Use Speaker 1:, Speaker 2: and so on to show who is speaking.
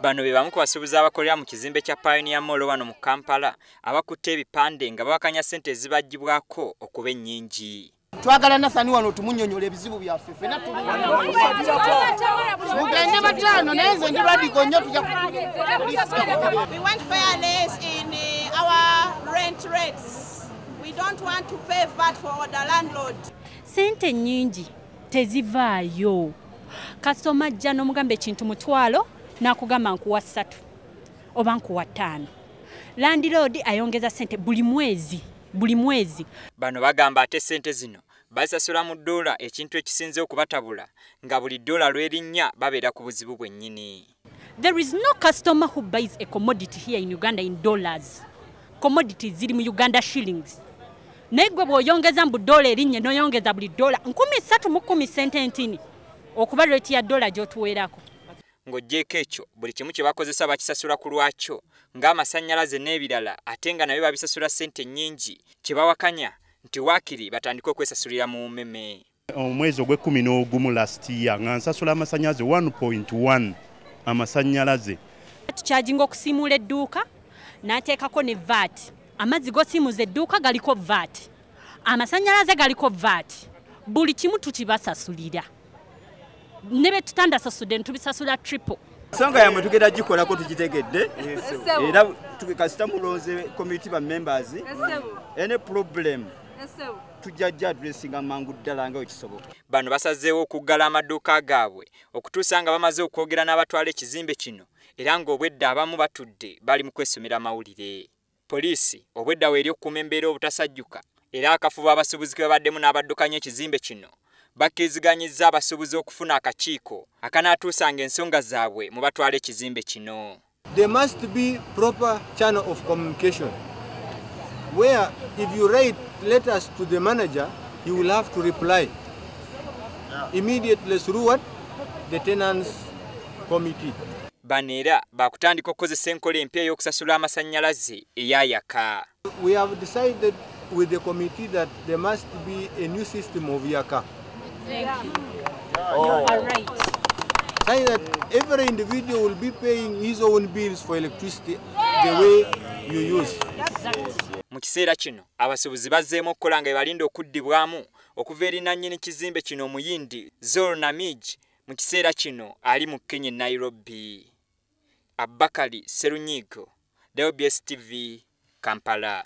Speaker 1: Bano be bamu ku basuubuzi abakolera mu kizimbe kya Pioneer Mall wano mu Kampala abakutte ebipande nga bawakanya ssente ezibaggyibwako okuba ennyingi.
Speaker 2: Twagala Nathani wano tumunnyonnyola ebizibu byaffe ffenna mugende bataano naye nze ndi radical nnyo tujja.
Speaker 3: We want fairness in our rent rates. We don't want to pay VAT for the landlord.
Speaker 4: Ssente nnyingi tezivaayo. Kasitoma ajja n'omugamba ekintu mutwalo n'akugamba nkuwa 3 oba nkuwa 5. Landlord ayongeza ssente buli mwezi, buli mwezi.
Speaker 1: Bano bagamba ate ssente zino bazisasula mu ddoola, ekintu ekisinze okubatabula nga buli ddoola lw'erinnya babeera ku buzibu bwennyini.
Speaker 4: There is no customer who buys a commodity here in Uganda in dollars. Commodities ziri mu Uganda shillings. Naye gwe bw'oyongeza mbu ddoola erinnya n'oyongeza buli ddoola 310 sente ntini okuba rate ya ddoola gy'otuweerako.
Speaker 1: Ng'oggyeeko ekyo, buli kimu kye bakozesa bakisasula ku lwakyo ng'amasannyalaze n'ebirala, ate nga nabyo babisasula ssente nnyingi kye bawakanya nti waakiri batandike okwesasulira mu mmeme.
Speaker 5: Omwezi ogw'e11 last year nga nsasula amasannyalaze 1.1 amasannyalaze.
Speaker 4: Tukyajinga okusiimuula edduuka n'ateekako ne VAT. Amazzi g'osiimuza edduuka galiko VAT, amasannyalaze galiko VAT, buli kimu tukibasasulira. Ne bye tutandasasudde ntubisasula triple.
Speaker 6: Ensonga yammwe tugenda gikolako tugitegedde, era kasita mulonze committee ba members, any problem tujja jja addressinga mangu ddala nga wekisoboka.
Speaker 1: Bano basazeewo okuggala amaduuka gaabwe okutuusa nga bamaze okwogera n'abatwala ekizimbe kino, era ng'obwedda abamu batudde bali mu kwesomera mawulire. Poliisi obwedda weeri okukuuma embeera obutasajjuka, era akafubo abasuubuzi ke babaddemu n'abaddukanya ekizimbe kino bakkiriziganyizza abasuubuzi okufuna akakiiko akanaatuusanga ensonga zaabwe mu batwala ekizimbe kino.
Speaker 7: There must be proper channel of communication where if you write letters to the manager, he will have to reply immediately through what? The tenants committee.
Speaker 1: Bano era baakutandika okukozesa enkola empya ey'okusasula amasannyalaze eyayaka.
Speaker 7: We have decided with the committee that there must be a new system of yaka.
Speaker 4: Thank you. You are right.
Speaker 7: Saying that every individual will be paying his own bills for electricity the way you use.
Speaker 1: Mu kiseera kino abasuubuzi bazzeemu okukola nga bebalinda okuddibwamu okuva eri nannyini kizimbe kino Omuyindi Zol Namij, mu kiseera kino ali mu Kenya Nairobi. Abakali Serunyigo, WBS TV, Kampala.